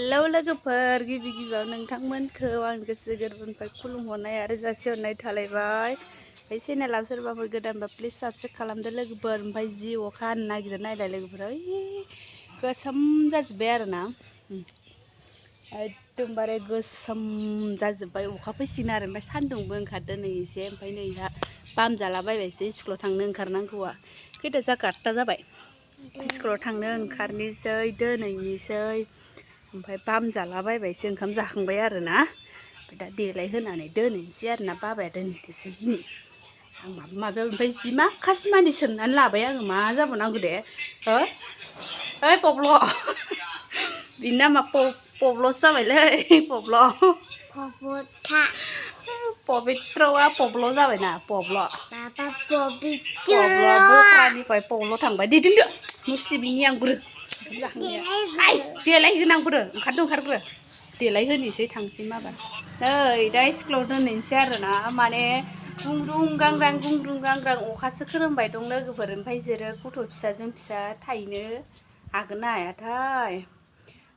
Hello लोगोफोर गिबि गिबियाव नोंथांमोनखौ आं गोसो गोरबोनिफ्राय खुलुमहरनाय आरो जासिहरनाय थालायबाय। बे चेनेलाव सोरबाफोर गोदानबा प्लिज साबस्क्राइब खालामदो लोगोफोर। ओमफ्राय जि अखा हानो नागिरो नायलाय लोगोफोर, गोसोम जाजोब्बाय आरोना, एकदमबारे गोसोम जाजोब्बाय। अखा फैसिगोन आरो ओमफ्राय सान्दुंबो ओंखारदो नै एसे। ओमफ्राय नै इहा बाम जालाबायबायसो स्कुलाव थांनो ओंखारनांगौआ। खैथा जाखो 8था जाबाय। स्कुलाव थांनो ओंखारनोसै दोनैनोसै, ओमफ्राय बाम जालाबायबायसो। ओंखाम जाखांबाय आरोना, ओमफ्राय दा देलाय होनानै दोनहैनोसै आरोना। बाबाया दोनहैदोसै दिनै। आं माबायाव ओमफ्राय जि माखासे मानि सोमनानै लाबाय आङो। मा जाबावनांगौ दे हो? ओइ पब्ल' बिनि नामा पब्ल'सो जाबायलै, पब्ल'। पबित्रआ पब्ल' जाबायना, पब्ल'। पब्ल' बोख्रानिफ्राय पब्ल' थांबाय। दे दोनदो मुस्रिबिनि आं गुरो ओंखाम जाखांनाया। देलायहोगोन आं गुरो, ओंखारग्रो। देलाय होनोसै थांसै माबार। नै दा स्कुलाव दोनहैनोसै आरोना, माने गुंग्रुं गांग्रां अखासो खोरोमबाय दं लोगोफोर। ओमफ्राय जेरो गथ' फिसाजों फिसा थाहैनो हागोन ना हायाथाय।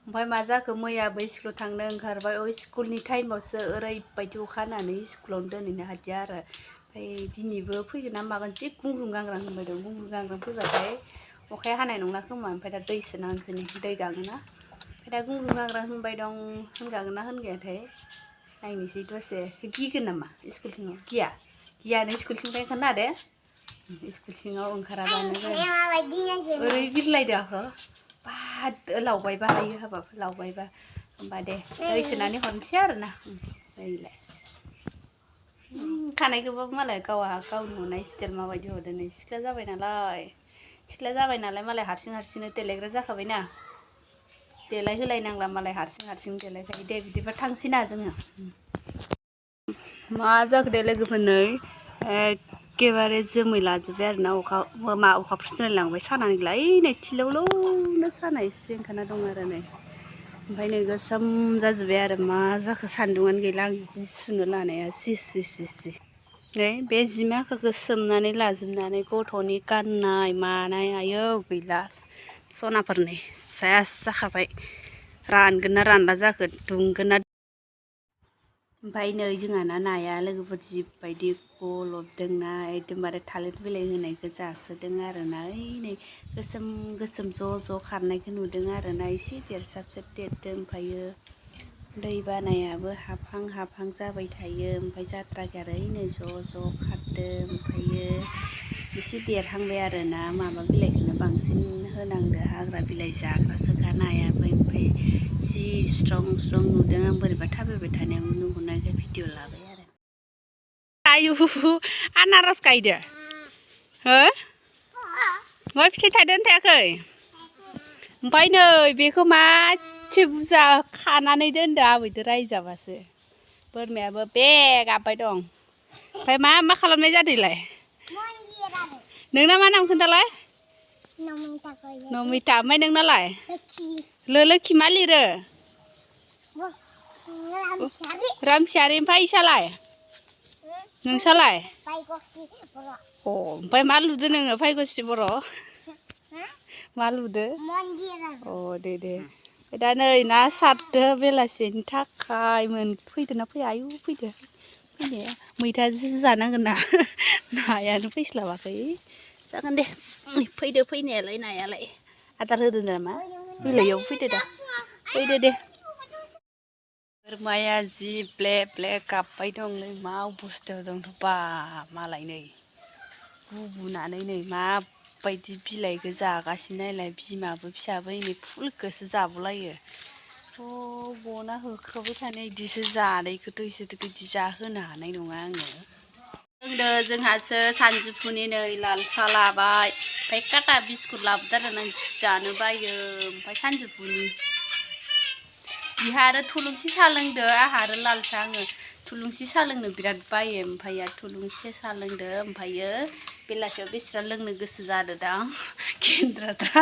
ओमफ्राय मा जाखो, मैयाबो स्कुलाव थांनो ओंखारबाय। स्कुलनि टाइमावसो ओरैबायदि अखा हानानै स्कुलावनो दोनहैनो हादिया आरो। ओमफ्राय दिनैबो फैगोन ना मागोन जि गुंग्रुं गांग्रां होनबाय दं। गुंग्रुं गांग्रां फैबाथाय अखाया हानाय नंला खोमा। ओमफ्राय दा दै सोना होनोसै, दै गाङोना। ओमफ्राय दा गुंग्रुं गांग्रां होनबाय दं, होनगागोन ना होनगायाथाय नायनोसै दसे। गिगोन नामा स्कुलथिं? गियानो स्कुलथिंफ्राय ओंखारनो नाङा दे। स्कुल सिङाव ओंखाराबानो ओरै बिरलायदो आहो। बाद लावबायबा हायो हाबाब लावबायबा। होमबा दे दै सोनानै हरनोसै आरोना। नैलाय खानायखौबाबो मालाय गावनि हनाय स्टाइल माबायदि हरदों नै। सिख्ला जाबाय नालाय मालाय हारसिंनो देलायग्रा जाखाबायना। देलाय होलायनांला मालाय हारसिं देलायखायो। दे बिदिबा थांसै ना जोङो। मा जाखो दे लोगोफोर, नै एखेबारे जोमै लाजोब्बाय आरोना। अखाफोर सिनायलांबाय। सानानैलाय नै थिलौलौनो सानायसो ओंखारना दं आरो नै। ओमफ्राय नै गोसोम जाजोब्बाय आरो। मा जाखो सान्दुंआनो गैला। आं जि सुनो लानाया सि नै बे जि माखाखौ सोमनानै लाजोबनानै गथ'नि गाननाय मानाय आयौ गैला। सनाफोरनि सेस जाखाबाय। रानगोन ना रानला जाखो, दुंगोन ना। ओमफ्राय नै जोंहाना नाया लोगोफोर जिबायदि गलबदोंना, एकदमबारे थालिर बिलाइ होनायखौ जासोदों आरोना। नै गोसोम ज' खारनायखौ नुदों आरोना। एसे देरसाबसो देरदों। ओमफ्रायो दै बानायाबो हाबहां जाबाय थायो। ओमफ्राय जाद्राया आरो नै ज' खारदों। ओमफ्रायो एसे देरहांबाय आरोना। माबा बिलाइखौनो बांसिन होनांदो, हाग्रा बिलाइ जाग्रासोखा नायाबो। ओमफ्राय जि स्रं नुदों आं। बोरैबा थाबायबाय थानायाव नुहुरनायखाय भिडिअ लाबाय आरो। आयु आनारस गायदो हो? मा फिथाइ थायदों थायाखै? ओमफ्राय नै बेखौ मासे बुरजा खानानै दोनदो आबैदो रायजाबासो। बोरमायाबो बे गाबबाय दं। ओमफ्राय मा खालामनाय जादों बेलाय? नोंना मा नाम खोन्थालाय? नमिता। ओमफ्राय नोंनालाय? लोखि। मा लिरो? रामसियारि। ओमफ्राय इसालाय? नोंसालाय? ओमफ्राय मा लुदो नोङो भाग्यस्रि बर'? मा लुदो? दे। दा नै ना सारदो बेलासिनि थाखाय। फैदोना फैया? आयु फैदो फैनाया। मैथाजोंसो जानांगोन ना, नायानो फैस्लाबाखै। जागोन दे फैदो फैनायालाय नायालाय। आदार होदो नामा? बिलाइयाव फैदो दा। फैदो दे। बोरमाया जि ब्ले गाबबाय दं। नै मा अबस्थायाव दं बा मालाय नै गुबुनानै नै माबायदि बिलाइखौ जागासिनो नायलाय। बिमाबो फिसाबो नै फुलखौसो जाबावलायो। गना होख्रावबाय थानाय बिदिसो जानायखौथ' इसोरथ' बिदि जाहोनो हानाय नङा आङो। जोंहासो सानजौफुनि नै लाल साहा लाबाय। ओमफ्राय काटा बिस्कुट लाबोदो आरो आं जानो बायो। ओमफ्राय सानजौफुनि बिहा आरो थुलुंसि साहा लोंदो, आंहा आरो लाल साहा। आङो थुलुंसि साहा लोंनो बिराद बायो। ओमफ्राय थुलुंसि साहा लोंदो। ओमफ्रायो बेलासियाव बेस्रा लोंनो गोसो जादो दां गेन्द्राद्रा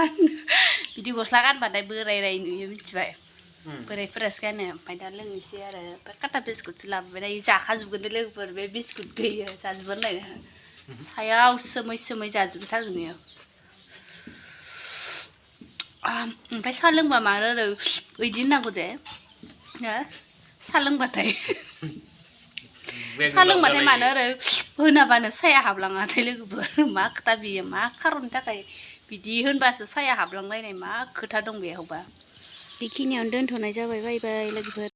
बिदि गस्ला गानबाथाय बोराय नुयो मिथिबाय। बोरायफोरासो गानो। ओमफ्राय दा लोंनोसै आरो। ओमफ्राय काटा बिस्कुटसो लाबोबाय। दायो जाखाजोबगोन दे लोगोफोर बे बिस्कुट गैयो जाजोबगोन लायनो। सायाव सोमै जाजोबथारगोन इयो। ओमफ्राय साहा लोंबा मानो आरो बिदि होननांगौ जे साहा लोंबाथाय साहा लोंबाथाय मानो आरो होनाबानो साया हाबलाङाथाय लोगोफोर मा खोथा बियो मा खारननि थाखाय बिदि होनबासो साया हाबलांलायनाय मा खोथा दं बेयावबा बेखिनियावनो दोनथ'नाय जाबाय बाय बाय लोगोफोर